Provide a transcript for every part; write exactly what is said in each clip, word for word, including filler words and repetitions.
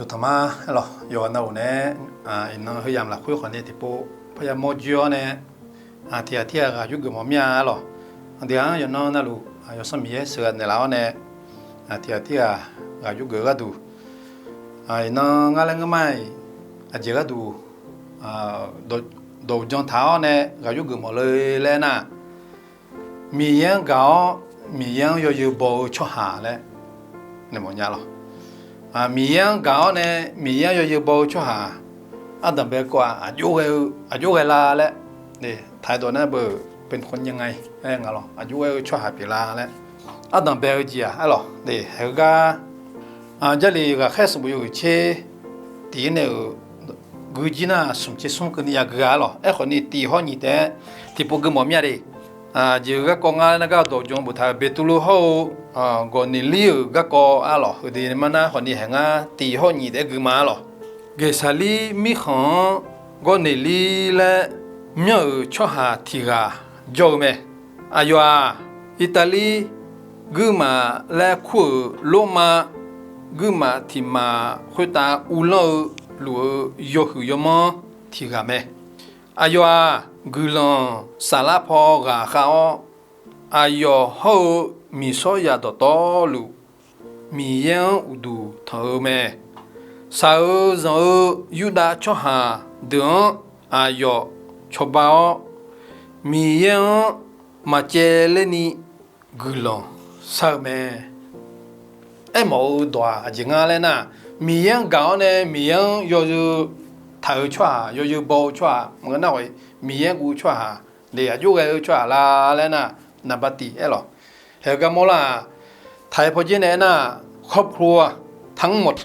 Tanqma aerlawq, yawqghaq navluf nae, iqnan heuyamq lafkhoer khawfni tiqpov parya mawr joer-awr nae, tiqghaq tirghaq ghaq yurgeuf mawf mir-a aerlawq. Aqdui-anr yawqnan navluf Yawsanr Miqyaer sheuqghae naeqlaf-awr nae, tiqghaq tirghaq ghaq yurgeuf gharduq, iqnan ngar laer ngeur ma-iq, aqjeq gharduq dawq uqdzan taq-awr nae ghaq yurgeuf mawf le laer nar, Miqyaer-anr gaq-awr Miqyaer-anr yawzeu baw-eu tsawrhaq laer naeq mawf nya lawq. Miqyaer-anr gaq-awr nae Miqyaer-anr yawzeu baw-eu tsawrhaq ardanq bae kawv-aq, aqjox ghae-eu, aqjox ghae la laer, taqdawq nar beu เป็นคนยังไง aer nga lawq, aqjox ghae-eu tsawrhaq pyeuflar laer ardanq bae-eu jeq-aq aerlawq. Heugar Jarlif ghaqkhaer sanqbof yawhuiq tser tiq-ir nae-euq guijir nar smq tser smr keuvni yagui-a aerlawq. Aerkhawfni tiq hawr nyiq taef-aer tiqpov gui mawf mir-a de. Jeq-eu garkawv ngar nar gar dawq uqdzan boftaq-euq Beqtuvluv hawr-eu Gawqneqlir-euq garkawv aerlawq. Heudeuq mar nar khawfni haeq ngar tiq hawr nyiq taef-aer gui ma aerlawq. Geqsaqlir mirkhanq-anr Gawrneqlir laer myanr-euq tsawrhaq tiq ghaq jawr-eu mae. Aqyawf-aq, Iqtalir guirmaf laer kur-euq Lormav guirmaf tiq maf khoertav uvlanr-eu luf-eu yawhuiq yawmanr tiq ghaq mae. Aqyawf-aq, guiqlanq saflar paw ghaqkhav-awr, aqyawf hawr-eu miqsawr yaq dawqtawvluf Miqyaer-anr uqduq tanq-eu mae. Shaq-eu zanq-eu Yurdav tsawrhaq deuq-anr aqyawf cawba-awr, Miqyaer-anr maqcaevler ni guiqlanq shar-eu mae. Aermawf-eu dawq-aq aqjeq nga laer nar, Miqyaer-anr gaq-awr nae Miqyaer-anr yawzeu taq-eu tsawrhaq, yawzeu baw-eu tsawrhaq maqngeur nar, Miqyaer guv-eu tsawrhaq, aqjox ghae-eu tsawrhaq la laer nar, naqba tiq aerlawq. Haeq gar mawrlar-aq, taq-aer pawdzer nae aernar, ครอบครัวทั้งหมด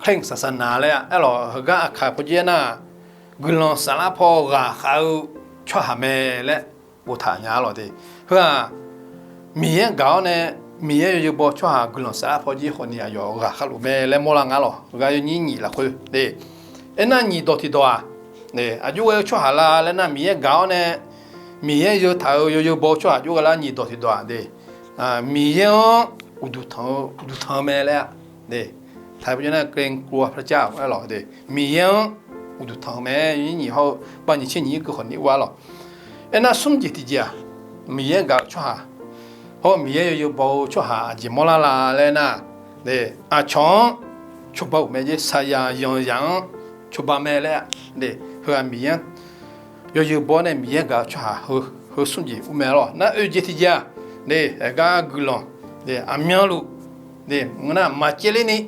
เคร่งศาสนา laer aerlawq. Heugar aqkaq pawdzer aernar, guiqlanq saflar paw ghaqkhav-eu tsawrhaq mae laer boftaq nya aerlawq de. Heu-aq, Miqyaer gaq-awr nae Miqyaer yawzeu baw tsawrhaq guiqlanq saflar paw jir khawfni aqyawf ghaqkhav luf mae laer mawrlar nga aerlawq. Heugar yawnyir nyiq lafkhoer de. Aernar nyiq dawq tiqdawq-aq, aqjox ghae-eu tsawrhaq la laer nar, Miqyaer gaq-awr nae Miqyaer yawzeu taq-euq yawzeu baw-eu tsawrhaq aqjox ghae lar nyiq dawq tiqdawq-aq de. Miqyaer-anr uqduq tanq-eu, uqduq tanq-eu mae laer-a. Taq-aer pawdzer nar เกรงกลัวพระเจ้า aerlawq de. Miqyaer-anr uqduq tanq-eu mae, nyiq hawr-eu ba nyiq tser nyiq irkeuv khawfni ur-a lawq. Aernar smr jeq tiqjeq-aq, Miqyaer gaq-eu tsawrhaq hawr Miqyaer yawzeu baw-eu tsawrhaq aqjeq mawrlar la laer nar, aqcawq-anr cawba-euq mae jeq, saqyaq yanqzaq-anr cawba mae laer-a. Heu-aq Miqyaer-anr yawzeu baw nae Miqyaer gaq-eu tsawrhaq heu smr jeq ur mae lawq. Nar oeq jeq tiqjeq-aq, aergar guiqlanq aqmyanluf, maqngeur nar maqcaevler ni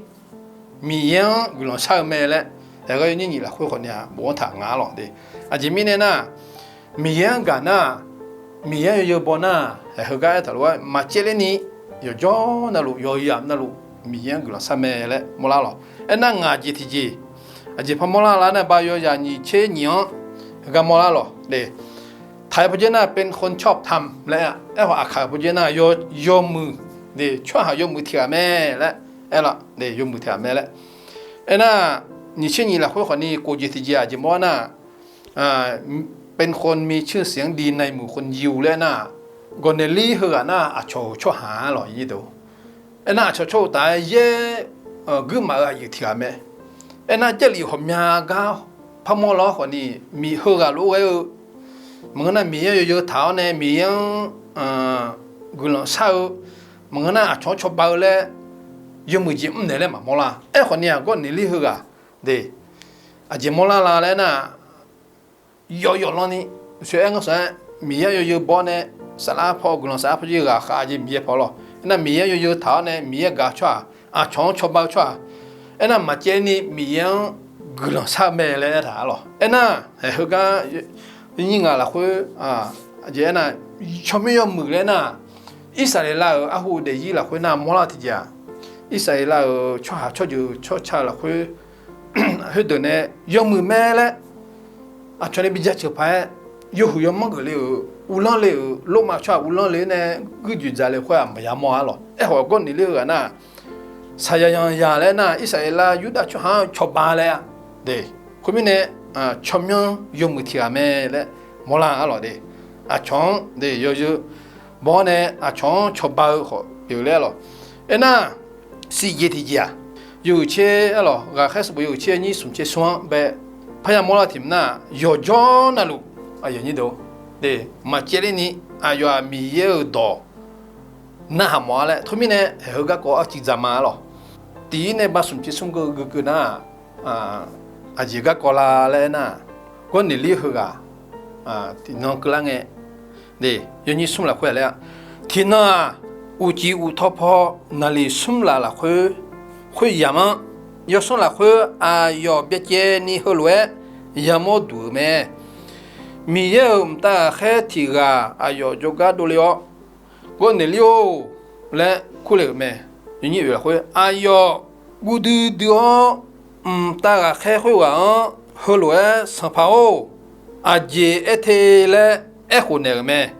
Miqyaer-anr guiqlanq shar-eu mae laer, aergar yawnyir nyiq lafkhoer khawfni-aq bofanr taq nga lawq de. Aqjeq mirnae nar, Miqyaer-anr gaq nar, Miqyaer yawzeu baw nar, heugar aertaq lof-aer maqcaevler ni yawqjawr navluf, yawyaq navluf Miqyaer-anr guiqlanq shar mae laer mawrlar lawq. Aernar ngaq jeq tiqjeq, aqjeq par mawrlar lar nar, ba yawyaq nyiq tser nyiq-anr heugar mawrlar lawq de. Taq-aer pawdzer nar เป็นคนชอบธรรม laer-a. Aerkhawf aqkaq pawdzer nar yawmuiq, tsawrhaq yawmuiq tiq ghaq mae laer aerlawq de, yawmuiq tiq ghaq mae laer. Aernar, nyiq tser nyiq lafkhoer khawfni kof jeq tiqjeq aqjeq mawr nar, เป็นคนมีชื่อเสียงดีในหมู่คนยิว laer nar, Gawqneqlir heughaq nar aqcawq-euq tsawrhaq-a lawq. Aernar aqcawq tsawrhaq taf-aer yaer guirmaf-eu aqyuif tiq ghaq mae. Aernar Jarlif ghawqmya gar par mawrlar-awr khawfni, miq heughaq lof ghae-eu maqngeur nar Miqyaer yawzeu taq-awr nae Miqyaer-anr guiqlanq shar-eu, maqngeur nar aqcawq-anr cawba-eu laer yawmuiq jeq mrnaeq laer maqmawr lar. Aerkhawfni-aq Gawrneqlir heughaq de, aqjeq mawrlar la laer nar, yawf yawf lanni, shawr-aer ngar shawr-aer Miqyaer yawzeu baw-awr nae saflar paw guiqlanq saflar paw jir ghaqkhav jeq Miqyaer paw lawr. Aernar Miqyaer yawzeu taq-awr nae Miqyaer gaq-eu tsawrhaq, aqcawq-anr cawba-eu tsawrhaq, aernar maqcaev ni Miqyaer-anr guiqlanq shar-eu mae laer aertaq-a lawq. Aernar heugar nyir ngaq lafkhoer, aqjeq aernar, tsawrmyanr yawmuiq laer nar, Irsaqleqlav-euq arhu daefzir lafkhoer nar mawrlar tiqjeq-aq, Irsaqleqlav-euq tsawrhaq tsawrjeuq tsawrca lafkhoer khoerdeuq nae yawmuiq mae laer aqcawq nae bi jaceuq paq-aer, yawhuiq yawmanr geufle-euq, uvlanr le-euq, Lormav tsawrhaq uvlanr le-aer nae guirjoeq dzaq le khoer-aq maqya mawr-a lawq. Aerkhawf Gawrneqlir heughaq nar, saqyaq yanqzaq laer nar, Irsaqleqlav Yurdav tsawrhaq-anr cawba laer-a de. Khoermirnae, tsawrmyanr yawmuiq tiq ghaq mae laer mawrlar-a lawq de. Aqcawq-anr de yawzeu baw-awr nae aqcawq-anr cawba-eu khawf pyeuf laer lawq. Aernar, siqjeq tiqjeq-aq, Yawhuiq tser, arlawq, ghaqkhaer sanqbof yawhuiq tser nyir smq tser smr-anr bae parya mawrlar tiq mq nar-aq, yawqjawr navluf, aqyuif aqnyir deuq-or, maqcaevler ni aqyawf-aq Miqyaer-euq dawq narhaq mawf-a laer, teumirnae haeq heu garkawv arcuiv dzaq ma, arlawq. Tiq ir nae ba smq tser smr gui gui nar-aq, aqjeq garkawv la laer aernar-aq, Gawrneqlir heughaq tiqnan keuvlar ngae, yawnyir smr lafkhoer-aq laer-a, tiqnan-aq, uqcif uqtaw paw naqliq smr laf lafkhoer khoeryamq-anr, yawsanr lafkhoer aqyawf byacaevni heulof-aer yamawr duq-euq mae. Miqyaer-euq mqtav ghaqkhaer tiq ghaq aqyawf jawrgar dovle-awr, Gawrneqlir-or laer kurle-euq mae. Yawnyir oeq lafkhoer, aqyawf guv duidui-awr, mqtav ghaqkhaer khoerghaq-anr heulof-aer, Sanqpaq-or, aqjeq aer te laer aerkhof naeq-euq mae.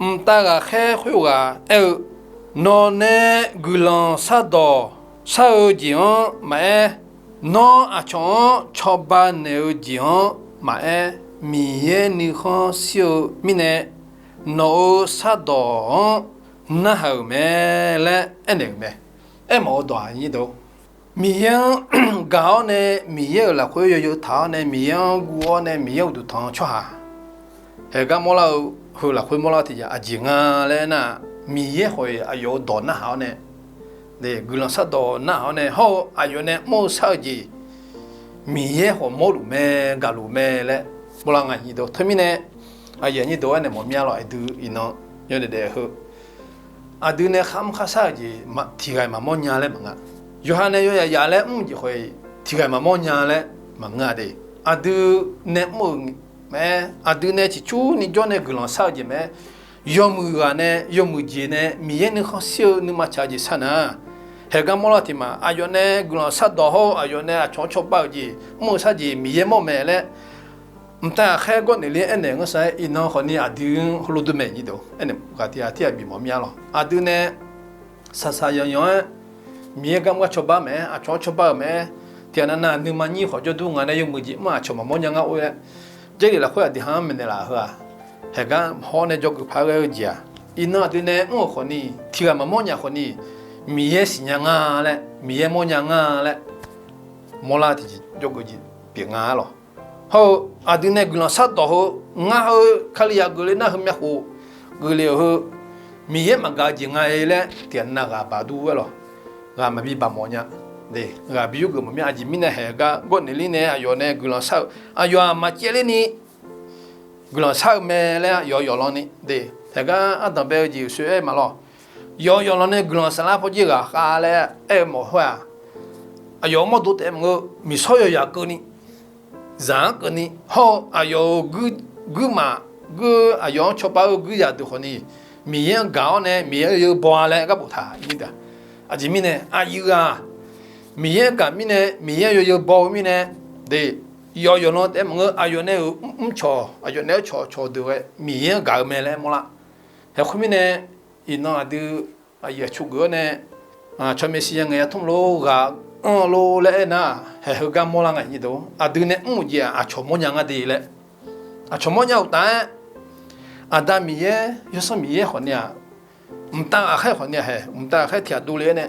Mqtav ghaqkhaer khoerghaq aer-eu, Nawqnae guiqlanq shardawq shar-eu jeq-anr maqaer, nawr aqcawq-anr cawba naeq-eu jeq-anr maqaer, Miqyaer nuikhanr shir-eu mirnae, nawq-euq shardawq-anr narhaq-euq mae laer aernaeq-euq mae. Aermawf-eu dawq-aq, Miqyaer-anr gaq-awr nae, Miqyaer-euq lafkhoer yawzeu taq-awr nae, Miqyaer-anr guv-awr nae, Miqyaer uqduq tanq-eu tsawrhaq haeq gar mawrlar-eu, heu lafkhoer mawrlar tiqjeq aqjeq nga laer aernar-aq, Miqyaer khawf-iq aqyawf-euq dawq narhaq-awr nae, guiqlanq shardawq narhaq-awr nae, hawr-eu aqyawf nae mr-eu shar-eu jeq Miqyaer khawf mawrluf mae, gaqluf mae laer mawrlar nga. Teumirnae aqyuif aqnyir deuq-or, aernaeq mawf mir-a lawq. Aqdui iqnan yawdaef daef heu, aqdui nae kharmr kharshar-euq jeq tiq ghaq-iq maqmawr nya laer maqngeur. Yawqha nae yawyaf yaf laer mr-eu jeq khawf-iq tiq ghaq-iq maqmawr nya laer maqngeur-a de. Aqdui nae mr-euq maqaer, aqdui nae ciqcurni jawr nae guiqlanq shar-eu jeq maqaer, yawmuiq ghaq nae yawmuiq jeq nae Miqyaer nuikhanr shir-eu nuima tsaq-eu jeq sharnar, haeq gar mawrlar tiqmaf aqyawf nae guiqlanq shardawq hawr-eu aqyawf nae aqcawq-anr cawba-euq jeq mr-eu shar jeq Miqyaer mawr mae laer, mqtav ghaqkhaer Gawrneqlir aernaeq ngeur sar-aer, iqnan khawfni aqdui-anr heulof dui mae. Aqyuif aqnyir deuq-or, aernaeq ghaq tiq ghaq tir ghaq bifmawf mir-a lawq. Aqdui nae shaqshaq yanqyanq-aer Miqyaer gar mr gar cawba maqaer, aqcawq-anr cawba-euq maqaer, tiqghaq navnav nuima nyir khawf jawrdur ngaq nae yawmuiq jeq mr-aq aqcawq maqmawr nya ngar or laer, Jarlif lafkhoer aqdui ha-anr maeqnaeq laf heu-aq, haeq gar hawr nae jawrgeuf par ghae-eu jeq-aq, iqnan aqdui nae mr-euq khawfni tiq ghaq maqmawr nya khawfni Miqyaer siqnya nga laer, Miqyaer mawrnya nga laer mawrlar tiqjeq jawrgeuf jeq pyeuf nga-a lawq. Hawr-eu aqdui nae guiqlanq shardawq heu, ngar heu Kalizaq geufle nar heu myavkhof geufle-euq heu, Miqyaer maqgaq-eu jeq nga-e laer tiqghaq navnav ghaq baq dur-aer lawq. Ghaq maqbi baq mawf nya. Ghaq bi yurgeuf mawf mir-a. Aqjeq mirnae haeq gar Gawrneqlir nae aqyawf nae guiqlanq shar-eu, aqyawf-aq maqcaevler ni guiqlanq shar-eu mae laer yawq yawqlanni de. Haeq gar ardanq bae-eu jeq uqshoe aer-eu ma lawq. Yawq yawqlanni guiqlanq saflar pawjir ghaqkhav laer aer-eu mawf khoer-aq, aqyawf-euq mawrdo taef maqngeur, miqsawr yawqyaq keuvni, zaq-anr keuvni, hawr-eu aqyawf-euq guirmaf, guir aqyawf-anr cawba-eu guirzaq deuq khawfni, Miqyaer-anr gaq-awr nae Miqyaer-anr yawzeu baw-a laer gar boftaq. Aqjeq mirnae aqyuif ghaq Miqyaer-anr gaq mirnae, Miqyaer-anr yawzeu baw-eu mirnae, de, yawq yawqlanni taef maqngeur, aqyawf nae-euq mrcawq, aqyawf nae-aer cawqcawq deuq ghae Miqyaer-anr gaq-eu mae laer mawrlar. Haeq khoermirnae, iqnan aqdui aqyuif aqtsu geuf-awr nae, tsawrmyanr shir ya ngaeq ya tmr lor, ghaq anr-eu lor laer aernar, haeq heugar mawrlar nga. Aqdui nae mr-euq jeq-aq aqcawq mawrnya nga de laer, aqcawq mawrnya uqtaf-aer, Aqda Miqyaer, Yawsanr Miqyaer khawfni-aq, mqtav ghaqkhaer khawfni-aq haeq, mqtav ghaqkhaer tiq ghaq dovle-aer nae,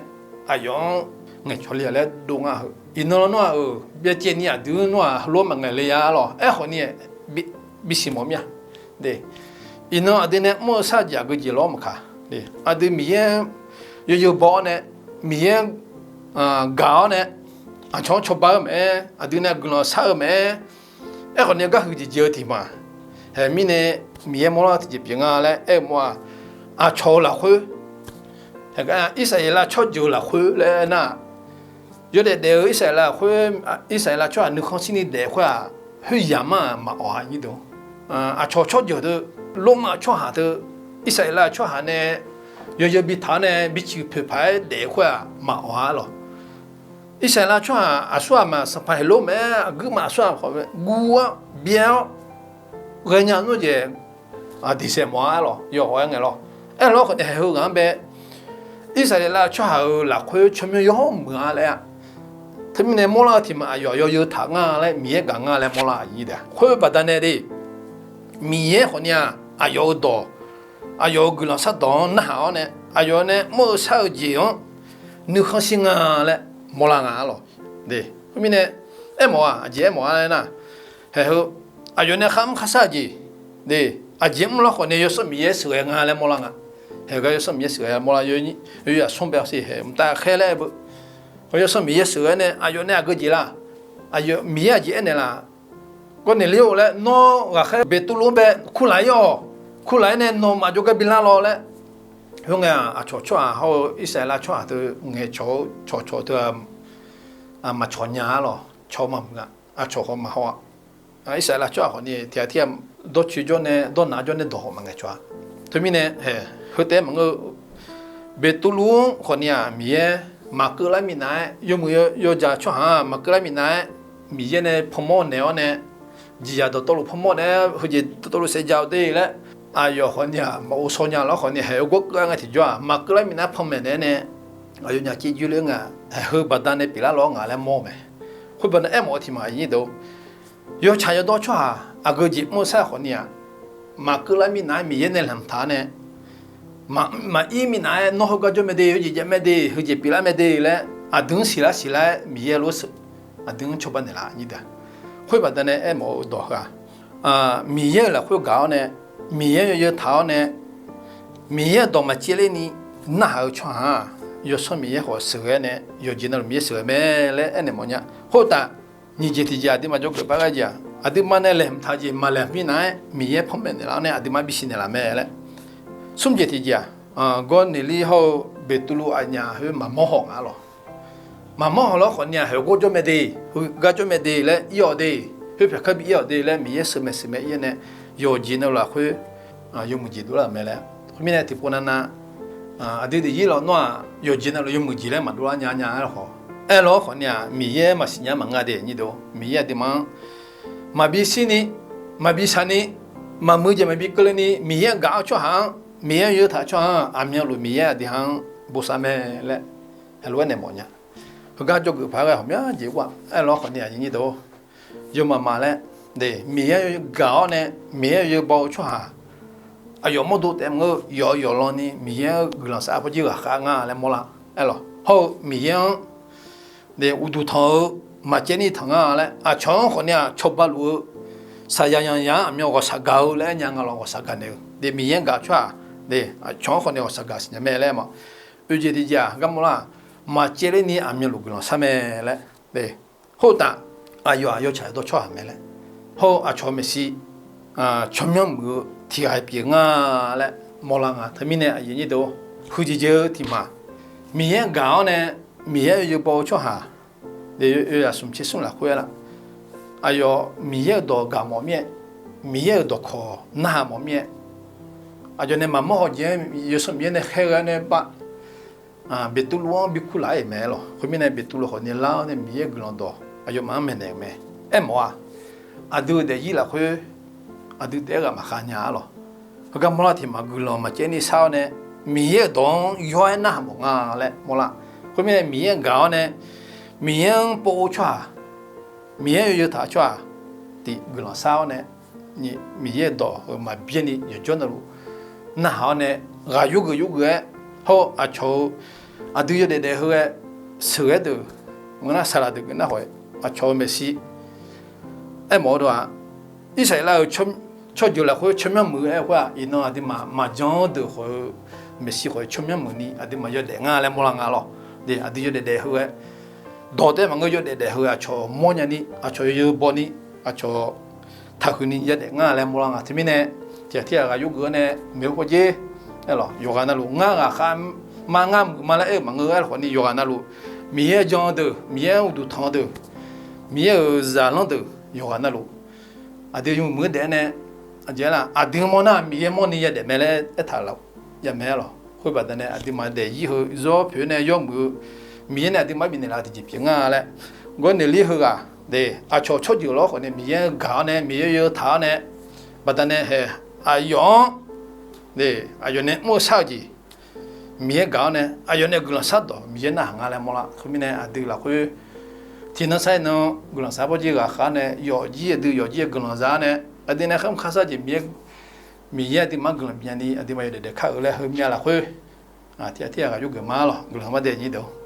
aqyawf-anr ngaeqcawq le-a laer dov nga heu. Iqnan nawr-aq-euq byacaevni aqdui-anr nawr-aq heulof-aer maqngaeq le-a lawq. Aerkhawfni bisiq mawf mir-a. Iqnan aqdui nae mr-eu shar-eu jeq aqgeu jeq lawr maqkaq, aqdui Miqyaer-anr yawzeu baw-awr nae, Miqyaer-anr gaq-awr nae, aqcawq-anr cawba-eu maqaer, aqdui nae guiqlanq shar-eu maqaer, aerkhawfni gar huiq jeq jeq-eu tiq ma. Haeq mirnae Miqyaer mawrlar tiqjeq pyeuf nga laer aer-eu mawr-aq, aqcawq-eu lafkhoer, Irsaqleqlav tsawrjeuq-eu lafkhoer laer aernar, yawdaef daef-eu Irsaqleqlav khoer, Irsaqleqlav tsawrhaq nuikhanr shirni daef khoer-aq, khoeryamq-anr maqawq-a. Aqcawq tsawrjeuq teu, Lormav tsawrhaq teu, Irsaqleqlav tsawrhaq nae yawzeu bitaq-awr nae biciq poeqpaq-aer daef khoer-aq maqawq-a lawq. Irsaqleqlav tsawrhaq aqsurghaq maf sanqpaq Heqlor maqaer, aqguirmaf aqsurghaq khawf guv-awr byaer-awr ghaenya nmr jeq diqsaef mawf-a lawq. Yawhawq-aer ngae lawr. Aerlawr khawf nae haeq heughaq-anr bae, Irsaqleqlav tsawrhaq-euq lafkhoer tsawrmyanr yawr muiq-a laer-a. Teumirnae mawrlar-eu tiq ma aqyawf yawzeu taq nga laer Miqyaer gaq nga laer mawrlar-a. Khoer baqdanae de, Miqyaer khawfni-aq aqyawf-euq dawq, aqyawf-euq guiqlanq shardawq-anr narhaq-awr nae, aqyawf nae mr-eu shar-eu jeq-anr nuikhanr shir nga laer mawrlar nga-ar lawq. Khoermirnae, aermawf-aq, aqjeq aermawf-ar laer nar, haeq heu aqyawf nae kharmr kharshar-eu jeq, aqjeq mr lawr khawf ni Yawsanr Miqyaer sheuqghae nga laer mawrlar nga. Haeq gar Yawsanr Miqyaer sheuqghae mawrlar, yawzaq smr bae-awq siq haeq mqtav khaer laer aer beu. Yawsanr Miqyaer sheuqghae nae aqyawf nae aqgeu jeq laf, aqyawf Miqyaer aqjeq aernaeq laf, Gawrneqlir-or laer, nawr ghaqkhaer Beqtuvluv-anr bae kurlaq-ir-awq. Kurlaq-ir nae nawmaf jawrgar bilar lawr laer. Khoerngae-aq, aqcawq tsawrhaq hawr-eu Irsaqleqlav tsawrhaq teu ngaeqcawq-eu cawqcawq teu-aq, maqcawq nya-ar lawq. Cawq maqmuiq-a. Aqcawq khawf maqhaw-a. Irsaqleqlav tsawrhaq khawf ni tiqghaq tirghaq dawrcoeni jawr nae dawrnaq jawr nae dawq khawf maqngaeq cawq-a. Teumirnae haeq heu taef-aer maqngeur-eu, Beqtuvluv-anr khawf ni-aq Miqyaer maqkeuvlar minav-aer, yawmuiq yawdzaq tsawrhaq-aq maqkeuvlar minav-aer, Miqyaer nae panmawr naeq-awr nae, jeqzaq dawqtawvluf panmawr naeq-aer heujeq dawqtawvluf saevdzav-eu de laer, aqyawf khawf ni-aq maqghov shaw nya lawr khawf ni haeq-eu gawr keuv-a ngae tiqjawr-aq maqkeuvlar minav-aer panmaeq naeq-aer nae, aqyawfnyaf caevdzoer ler nga. Haeq heu baqdanae pyeuflar lawr nga laer mawr-eu mae. Khoer baqdanae aermawf-eu tiq ma aqyuif nyir deuq-or, yawtsaq yawdawr tsawrhaq aqgeu jeq mr-eu sar khawf ni-aq, maqkeuvlar minav-aer Miqyaer nae laeqhmq taq-awr nae, maqir minav-aer nawr heugar jawr mae de, heujeq jav mae de, heujeq pyeuflar mae de laer aqdui-anr siqlar siqlar-aer Miqyaer lof-aer sheuq, aqdui-anr cawba naeqlaf nyir deuq-aq. Khoer baqdanae aermawf-eu dawq heu-aq, Miqyaer-euq lafkhoer gaq-awr nae, Miqyaer-anr yawzeu taq-awr nae, Miqyaer-euq dawq maqcaevler ni narhaq-eu tsawrhaq-aq, Yawsanr Miqyaer khawf sheuqghae nae yawqjeq navluf Miqyaer sheuqghae mae laer aernaeq mawf nya. Khoertaf, nyiq jeq tiq jeq aqduimaf jawrgeuf par ghae jeq-aq, aqduimaf nae laeqhmq taq jeq maqlaeqhmq minav-aer Miqyaer panmaeq naeqlaf-awr nae aqduimaf bisiq naeqlaf mae laer. Smr jeq tiq jeq-aq, Gawrneqlir hawr-eu Beqtuvluv aqnyaf khoer maqmawr haw nga-ar lawq. Maqmawr haw lawr khawf ni-aq, haeq gawr jawr mae de, heugar jawr mae de laer ir-awq de, khoer pyaq kar bi ir-awq de laer Miqyaer sheuq mae sheuq mae ir-awr nae, yawqjeq navluf lafkhoer yawmuiq jeq dovlar-euq mae laer. Khoermirnae tiqpov navnav aqdui daefzir lawq nawr-aq yawqjeq navluf yawmuiq jeq laer maqdovlar nya nya-aer lawq. Aerlawr khawf ni-aq Miqyaer maqsiq nya maqngeur de nyir deuq-or, Miqyaer aqduimaf-anr maqbi shirni, maqbi shaqni, maqmuiq jeq maqbi keuvle ni Miqyaer gaq-awr tsawrhaq-anr, Miqyaer-anr yawzeu taq tsawrhaq-anr aqmyanluf Miqyaer aqduimaf-anr bosav mae laer heulof-aer naeq mawf nya. Heugar jawrgeuf paq ghae ghawqmya jeq ur-aq, aerlawr khawf ni aqyuif nyir deuq-or, yawmaf maf laer, Miqyaer-anr gaq-awr nae, Miqyaer-anr yawzeu baw-eu tsawrhaq aqyawf mawrdo taef maqngeur-eu, yawf-eu yawf lan ni Miqyaer-anr guiqlanq sar pawjir ghaqkhav nga laer mawrlar. Aerlawq hawr-eu Miqyaer-anr uqduq tanq-eu maqcaev ni tanq nga laer, aqcawq-anr khawf ni-aq cawba luf-eu saqyaq yanqyaq-anr aqmyan ghawqshaq gaq-eu laer aer nya nga lawq, ghawqshaq gaq naeq-eu de, Miqyaer-anr gaq-eu tsawrhaq de, aqcawq-anr khawf ni ghawqshaq gaq siqnya mae laer ma. Oeq jeq tiq jeq-aq gar mawrlar-aq, maqcaevler ni aqmyanluf guiqlanq shar mae laer de. Khoertaf, aqyawf-aq yawtsaq yawdawr tsawrhaq mae laer, hawr-eu aqcawq maeqshi tsawrmyanr muiq-eu tiq ghaq pyeuf nga laer mawrlar nga. Teumirnae aqyuif nyir deuq-or, huiqjeq jeq-eu tiq ma, Miqyaer gaq-awr nae Miqyaer-anr yawzeu baw-eu tsawrhaq, oe, oe, aqsmq tser smr lafkhoer-aer la, aqyawf Miqyaer-euq dawq gaq mawf mir-aer, Miqyaer-euq dawqkawq narhaq mawf mir-aer, aqyawf nae maqmawr haw jeq-aer Yawsanr Miqyaer nae khaerghae-awr nae bav Beqtuvluv-anr bi kurlaf-aer-euq mae lawq. Khoermirnae Beqtuvluv khawf ni lar-awr nae Miqyaer-euq guiqlanq dawq aqyawfmaf-anr maeqnaeq-euq mae. Aermawf-aq, aqdui-euq daefzir lafkhoer aqdui taef-aer ghaq maqkhav nya-ar lawq. Heugar mawrlar tiq ma, guiqlanq maqcaev ni shar-awr nae Miqyaer-euq dawq-anr yawr-aer narhaq mawf nga laer mawrlar. Khoermirnae Miqyaer-anr gaq-awr nae Miqyaer-anr pov-eu tsawrhaq, Miqyaer-anr yawzeu taq-eu tsawrhaq tiq guiqlanq shar-awr nae, Miqyaer-euq dawq-euq maqbyaer ni yawqjawr navluf narhaq-awr nae, ghaq yurgeuf yurgeuf-aer hawr-eu aqcawq-eu aqdui yawdaef daef heu-aer sheuqghae deuq, ngeur nar saqlaq deuq geuf nar khawf-aer aqcawq-eu maeqshi aermawf-eu deuq-aq, Irsaqleqlav-euq tsawrjeuq lafkhoer tsawrmyanr muiq-eu aer-eu khoer-aq, iqnan aqduimaf maqjan-anr deuq khawf-eu maeqshi khawf-eu tsawrmyanr muiq ni aqduimaf yawdaef ngar laer mawrlar nga lawq. De, aqdui yawdaef daef heu-aer dawq taef-aer maqngeur, yawdaef daef heu aqcawq mawrnya ni, aqcawq yawzeu baw ni, aqcawq taqhuiq ni yadaef ngar laer mawrlar nga. Teumirnae tiq ghaq tirghaq ghaq yurgeuf-awr nae maeqhu kawv jer, aerlawq yawqghaq navluf ngar ghaqkhav ma, ngar muiq ma laer aer-eu maqngeur-eu, aerlawq khawf ni yawqghaq navluf Miqyaer-anr jan-eu deuq, Miqyaer-anr uqduq tanq-eu deuq, Miqyaer-euq zaqlanr deuq yawqghaq navluf aqdui yawmuiq muiq-aer daef-aer nae, aqjeq-aer la, aqdui mawr nar Miqyaer mawr ni yadaef mae laer aertaq laf ya mae-aer lawq. Khoer baqdanae aqduimaf daefzir heu zawr poeq-aer nae yawmuiq-eu Miqyaer nae aqduimaf-anr bifnaeq laf-eu tiqjeq pyeuf ngar laer, gawrnaeq lir heughaq de, aqcawq tsawrjeuq lawr khawf nae Miqyaer-anr gaq-awr nae, Miqyaer yawzeu taq-awr nae, baqdanae hae aqyawf-anr de, aqyawf nae mr-eu shar-eu jeq Miqyaer gaq-awr nae, aqyawf nae guiqlanq shardawq Miqyaer narhaq nga laer mawrlar. Khoermirnae aqdui lafkhoer tiqnan sar-ir nan guiqlanq shar bawrjir ghaqkhav-awr nae, yawfjir aqdui yawfjir guiqlanq za-awr nae, aqdui nae kharmr kharshar jeq Miqyaer, Miqyaer aqduimaf-anr guiqlanq bifnya ni aqduimaf yawdaef daef kar-eu laer heumya lafkhoer tiq ghaq tirghaq ghaq yurgeuf ma lawq. Guiqlanq mardaef nyir deuq-or,